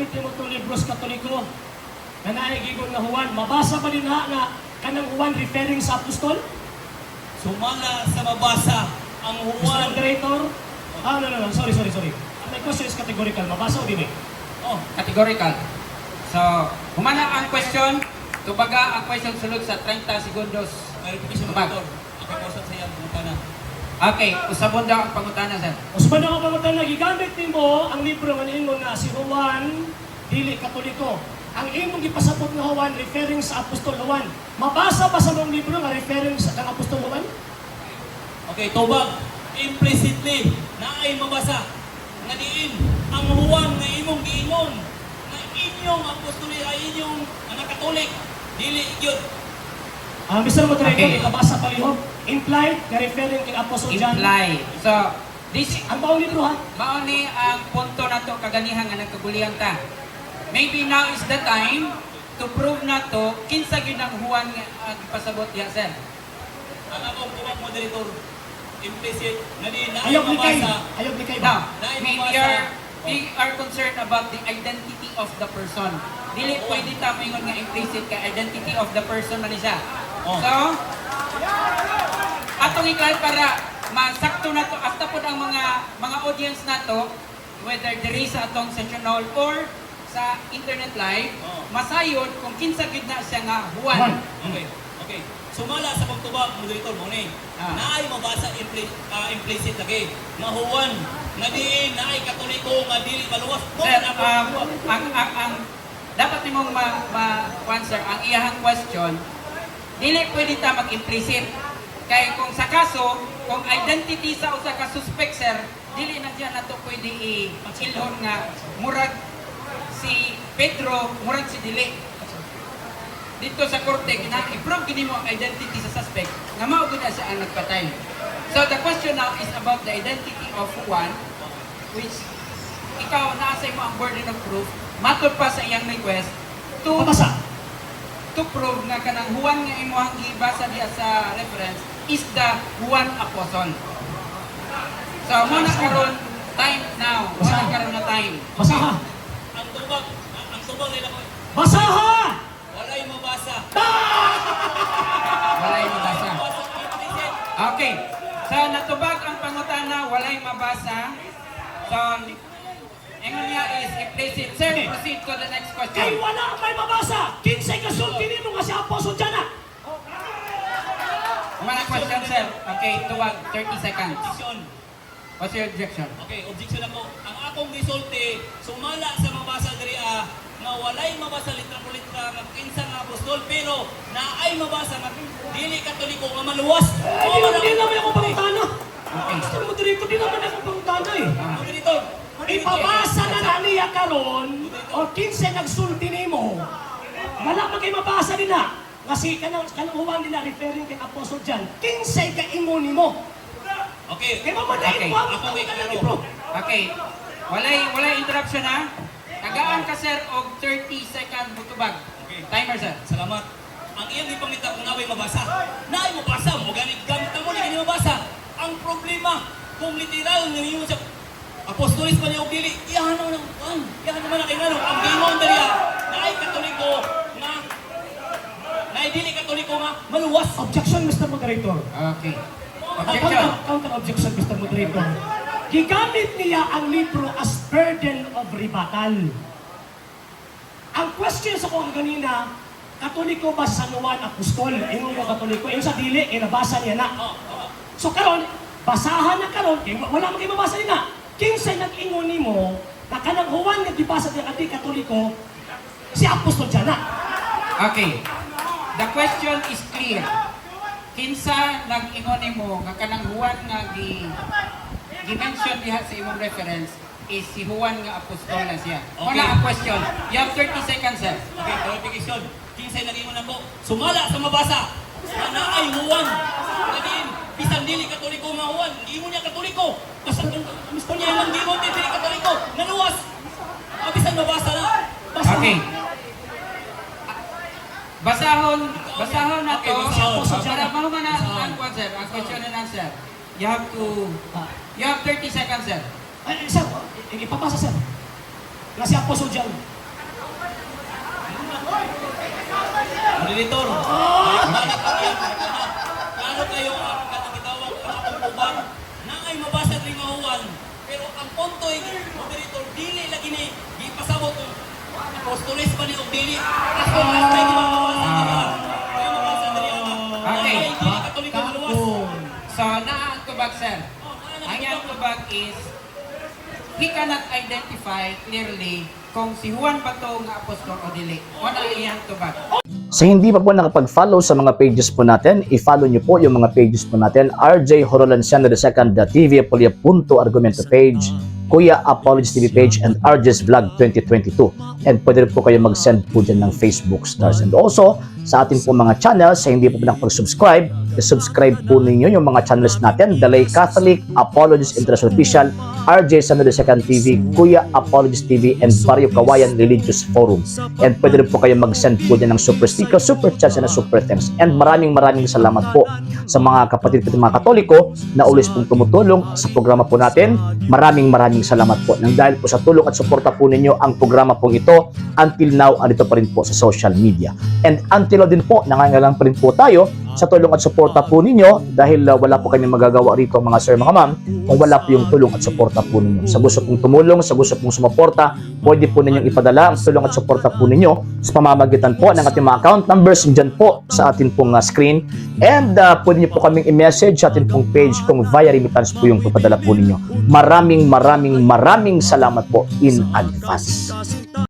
Gigamit nimo itong libros Katoliko na naay giingon nga Juan. Mabasa ba din na nga kanang Juan referring sa apostol? Sumala sa mabasa ang Mr. Juan. Moderator? Ah, no, no, no. Sorry, sorry, sorry. My question is categorical. Mabasa o dili? Oh, Categorical. So, humana ang question, tubaga ang question sulod sa 30 segundos. Clarification, Tubag. moderator. Okay, question sa iyang pangutana. Okay, usabon daw ang pangutana, sir. Usban ako pangutana, gigamit nimo ang libro nga niingon nga si Juan dili Katoliko. Ang imong gipasabot nga Juan referring sa Apostol Juan. Mabasa ba sa mong libro nga referring sa kang Apostol Juan? Okay, tubag. Implicitly, naay mabasa nga diin ang Juan nga imong giingon nga inyong apostoli ay inyong mga Katolik dili gyud. Ah, Mr. Moderator, ikabasa palihog. Implied nga referring kay Apostol John. Imply. So, this Ang maong libro ha. Mao ni ang punto nato kaganihan nga nagkagulihan ta. Maybe now is the time to prove nato kinsa gyud ang Juan nga gipasabot diha, sir. Ang akong tubag, moderator, implicit nga diin naay Ayaw ni kay. mabasa. Ayaw ni kay Now, ba? Naay we mabasa. are concerned about the identity of the person. Dili pwede ta moingon nga implicit kay identity of the person man ni siya. Oh. So, atong i para masakto nato hasta pod ang mga audience nato, whether diri sa atong session hall or sa internet live, Oh. masayod kung kinsa gyud na siya nga Juan. Juan. Okay. Sumala sa pagtubag, moderator, mo ni. Ah. Naay mabasa implicit lagi nga Juan nga diin naay Katoliko nga dili maluwas. Mo Sir, na ang dapat nimong ma, ma kuwan, sir, ang iyahang question, dili pwede ta mag-implicit. Kay kung sa kaso, kung identity sa usa ka suspect, sir, dili na siya nato pwede i-ilhon nga murag si Pedro, murag si dili. Dito sa korte, gina i-prove gini mo ang identity sa suspect nga mao gud na siya ang nagpatay. So the question now is about the identity of Juan, which ikaw naa sa imo ang burden of proof matod pa sa iyang request to Pabasa. to prove nga kanang Juan nga imong gibasa diha sa reference is the Juan Apostle. So mo na karon time now. Mo na karon na time. Basaha. Ang tubag nila ko Basaha! walay mabasa. Walay mabasa. Mabasa implicit. Okay. So natubag ang pangutana, walay mabasa. So ingon niya is implicit. Sir, proceed to the next Kay question. wala may mabasa. Kinsay kasulti nimo nga si Apostol John ah. Wala question, sir. Okay, tuwag 30 seconds. Objection. What's your objection? Okay, objection ako. Ang akong gisulti, sumala sa mabasa diri nga walay mabasa litra por litra nga kinsa nga apostol, pero naay mabasa nga dili Katoliko nga maluwas. Eh, di naman ako pangutana. Okay. Mr. Moderator, di naman ako pangutana eh. Ah. Moderator, Ipabasa na na niya karon o kinsay nagsulti nimo. Wala man kay mabasa nila. Kasi kanang Juan nila referring kay Apostle John. Kinsay ka ingon nimo. Okay. Kay mamanay Okay. mo ang Ako kay kanang klaro. libro. Okay. Walay interruption ha. Tagaan ka, sir, og 30 second mutubag. Okay. Timer, sir. Salamat. Ang iyang gipangita kung naway mabasa. Naay mabasa mo ganit gamit mo ni mabasa. Ang problema kung literal nga ninyo sa apostolis man niya og dili, iyahan naman ang kuan. Iyahan naman ang kay ngano ang gingon diri naay Katoliko nga naay dili Katoliko nga maluwas. Objection, Mr. Moderator. Okay. Ah, Objection. Counter objection, Mr. Moderator. Gigamit niya ang libro as burden of rebuttal. Ang question sa ko kanina, Katoliko ba sa Juan Apostol? Ingon ko Katoliko. Ingon sa dili, eh, nabasa niya na. Oh. So karon, basahan na karon, kay wala man kay mabasa nila. Kinsay nag-ingon nimo na kanang Juan nga gibasa niya kadi Katoliko, si Apostol Jana. Okay. The question is clear. Kinsa nag-ingon nimo nga kanang Juan nga gi mention diha sa imong reference is si Juan nga apostol na siya? Okay. Wala ang question. You have 30 seconds, sir. Okay, clarification. Kinsay nag-ingon ako, sumala sa mabasa nga naay Juan. Nga diin, bisan dili Katoliko nga Juan, giingon niya Katoliko. Basta kung gusto niya imong giingon dili Katoliko, naluwas. Ah, bisan mabasa na. Basa. Okay. Basahon, basahon na Okay, to. basahon. Oh, para mahuman na ang kwan, sir, ang question and answer. You have to, you have 30 seconds, sir. Ay, sir, ipabasa, sir. Nga si Apostol John. Moderator, balik ang iyang. Klaro kayo ang katong gitawag ang akong uban na ay mabasa diri nga Juan. Pero ang punto ay, moderator, dili lagi ni gipasabot kung apostoles ba ni og dili. As long as may mabasa diri. May mabasa diri nga. Okay. Ay, dili Katoliko maluwas. So, naa ang tubag, sir. Oh, naa na Ang iyang tubag is, he cannot identify clearly kung si Juan ba to nga apostol o dili. Wala iyang tubag. Sa hindi pa po nakapag-follow sa mga pages po natin, i-follow nyo po yung mga pages po natin. RJ Horolanciano II, The TV Apolia Punto Argumento page, Kuya Apologies TV page, and RJ's Vlog 2022. And pwede rin po kayo mag-send po dyan ng Facebook stars. And also, sa ating po mga channels, sa hindi po nakapag-subscribe, i-subscribe po ninyo yung mga channels natin, The Lay Catholic, Apologies International Official, RJ Sano II TV, Kuya Apologies TV, and Barrio Kawayan Religious Forum. And pwede rin po kayo mag-send po dyan ng super sticker, super chats, and super thanks. And maraming maraming salamat po sa mga kapatid po mga Katoliko na always pong tumutulong sa programa po natin. Maraming maraming salamat po. Nang dahil po sa tulong at suporta po ninyo ang programa pong ito, until now, andito pa rin po sa social media. And until now din po, nangangailangan pa rin po tayo sa tulong at suporta po ninyo dahil wala po kami magagawa rito, mga sir, mga ma'am, kung wala po yung tulong at suporta po ninyo. Sa gusto pong tumulong, sa gusto pong sumuporta, pwede po ninyong ipadala ang tulong at suporta po ninyo sa pamamagitan po ng ating mga account numbers dyan po sa ating pong screen. And pwede niyo po kaming i-message sa ating pong page kung via remittance po yung papadala po ninyo. Maraming maraming maraming salamat po in advance.